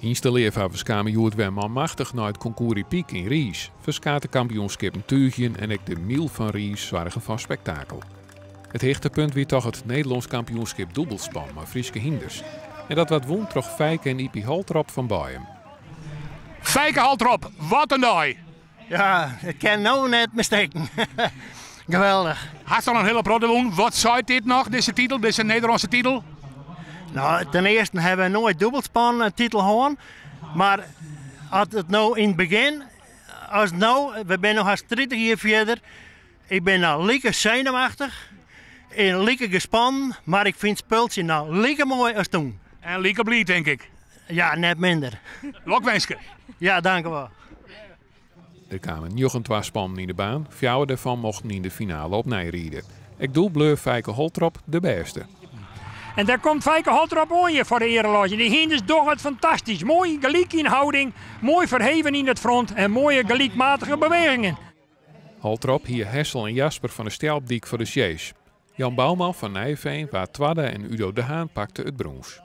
Hynsteleafhawwers kamen hjoed wer manmachtich nei it Concours Hippique yn Riis. Ferskate kampioenskippen túgjen en ek de Myl fan Riis soargen foar spektakel. It hichtepunt wie toch it Nederlânsk kampioenskip dûbelspan mei Fryske hynders. En dat waard wûn troch Feike en Ypie Holtrop fan Baaium. Feike Holtrop, wat in dei! Ja, it kin no net misteken. Geweldich. Hast al in hiele protte wûn. Wat seit dit noch, dizze titel, dizze Nederlânske titel? No, ten earste hawwe we noait dûbeldspan in titel hân. Mar as it no yn it begjin, as no, we binne no hast 30 jier fierder, ik bin no like senuwachtich en like gespannen, mar ik fyn it spultsje no like moai as toen. En like bliid, tink ik. Ja, net minder. Lokwinske. Ja, dank u wol. Der kamen njoggen twaspannen yn de baan, fjouwer dêrfan mochten yn de finale opnij ride. Ek doe bleau Feike Holtrop de bêste. En dêr komt Feike Holtrop oan hjir foar de earelôzje. Dy hynders dogge it fantastysk. Moai gelyk yn houding, moai ferheven yn it front en moaie gelykmatige bewegingen. Holtrop hie Hessel en Jasper fan de Stjelpdyk foar de sjees. Jan Bouwman fan Nijeveen waard twadde en Udo de Haan pakte it brûns.